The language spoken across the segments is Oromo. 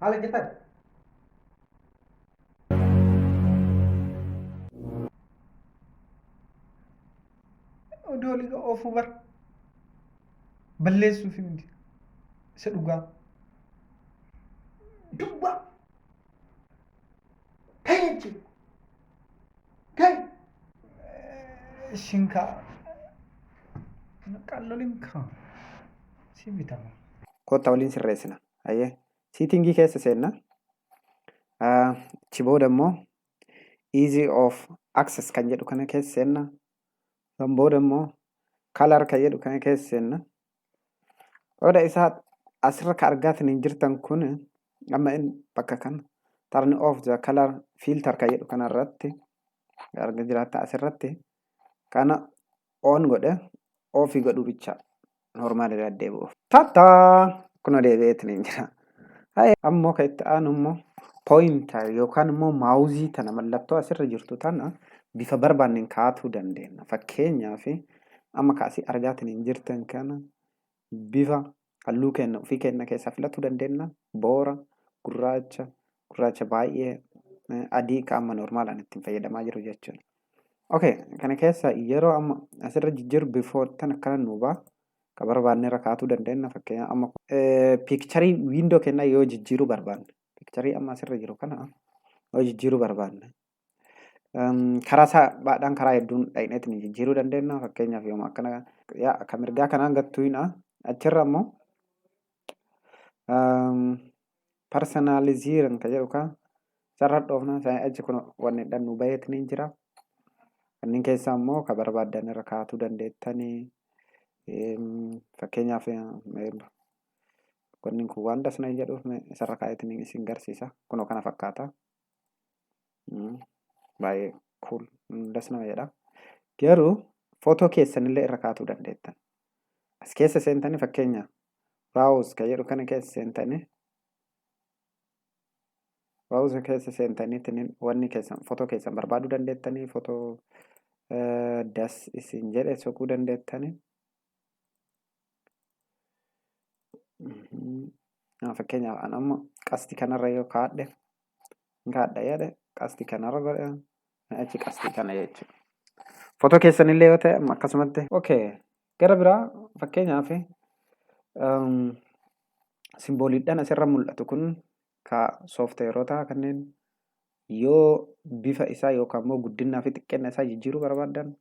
Haala jirtan? Odoo liga oofuu bar balleessuuf miti isa dhugaa. Duwwaa. Kai jechuudha. Kai. Shinkaa. Qalloliin kaa. Si bitama. Kottaa waliin sirreessina. Hayyee. Setting keessa seenna. Achi booda immoo easy of access kan jedhu kana keessa seenna. San booda immoo color kan jedhu kana keessa seenna. Booda isaa asirra ka argaatiin hin jirtan kun amma inni bakka kana turn off the color filter kan jedhu kana irratti arga jiraatta, asirratti kana on godhe off godhuu bicha normal irra deebi'uuf. Tata, kunoo deebi'eetiin hin jira. Haye, ammoo kan itti aanu immoo pointer yookaan immoo mouse tana, mallattoo asirra jirtu tana bifa barbaanneen kaa'atuu dandeenya. Fakkeenyaaf, amma kaasii argaatiin hin jirtan kana bifa halluu kenna ofii kenna keessaa filatuu dandeenya. Boora, gurraacha, gurraacha baay'ee, adii ka amma normaalaan ittiin fayyadamaa jiru jechuudha. Okay, kana keessa yeroo amma asirra jijjiiru bifoota tana akkana nuu ba'a. Ka barbaanne irra kaa'atuu dandeenya. Fakkeenyaaf, amma picture window kennaa yoo jijjiiruu barbaanne, picture amma asirra jiru kana yoo jijjiiruu barbaanne, karaa salphaadhaan karaa hedduun dhaqneetiin jijjiiruu dandeenya. Fakkeenyaaf, yooma akkana yaa akka mirgaa kanaan gattuudha. Achirra immoo personalize kan jedhu kan sarara dhoofna, achi kun wanni dhannu baheetiin jira. Kanneen keessaa immoo ka barbaaddan irra kaa'atuu dandeettanii. Fakkeenyaaf, wanni kun waan dasna jedhuuf isarra kaa'eetiin isin garsiisa. Kunoo kana fakkaata. Baay'ee cool, das nama jedha. Garuu footoo keessanillee irra kaa'atuu dandeettan. As keessa seentanii, fakkeenya, browse kan jedhu kana keessa seentanii, browse keessa seentanii wanni keessan footoo keessan barbaaduu dandeettanii, footoo das isin jedhe soquu dandeettanii. Fakkeenyaaf, an amma qasti kanarra yoo kaa'adhe, kaa'adha jedhe, qasti kanarra godhe, achi qasti kana jechuudha. Footoo keessanillee yoo ta'e akkasumatti. Okay. Gara biraa, fakkeenyaaf, simbooliidhaan asirra mul'atu kun ka soofteerota kanneen yoo bifa isaa yookaan immoo guddinaa fi xiqqeenya isaa jijjiiruu barbaaddan,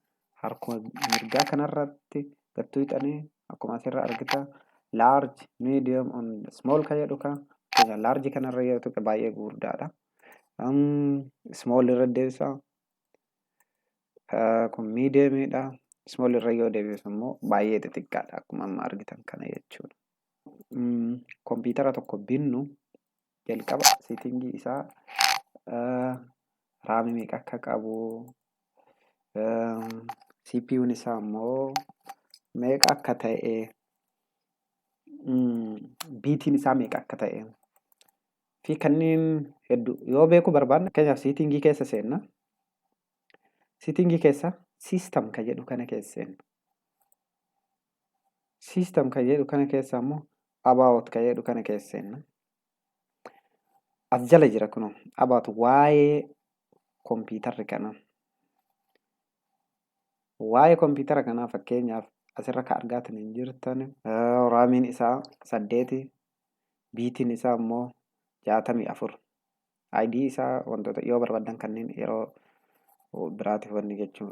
harkuma mirgaa kanarratti gattuu hixanii akkuma asirra argita large, medium and small kan jedhu kan large kanarra yoo tuqe baay'ee gurguddaadha. Small irra deebisa. Kun mediumidha. Small irra yoo deebisu immoo baay'ee xixiqqaadha, akkuma amma argitan kana jechuudha. Kompiitara tokko binnu jalqaba setting isaa, RAM meeqa akka qabu, CPU'n isaa immoo meeqa akka ta'e, bitiin isaa meeqa akka ta'e fi kanneen hedduu yoo beekuu barbaanne, fakkeenyaaf, setting keessa seenna. Setting keessa system kan jedhu kana keessa seenna. System kan jedhu kana keessa immoo about kan jedhu kana keessa seenna. As jala jira kunoo about, waa'ee kompiitarri kana. Waa'ee kompiitara kanaa, fakkeenyaaf, asirra kan argaatan hin jirtan, RAMiin isaa 8, bitiin isaa immoo 64. ID isaa wantoota yoo barbaadan kanneen yeroo biraatiif wanni jechuun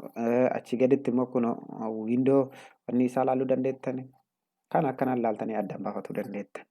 achi gaditti immoo kun window wanni isaa ilaaluu dandeettani. Kan akkanaan ilaaltanii addaan baafachuu dandeettan.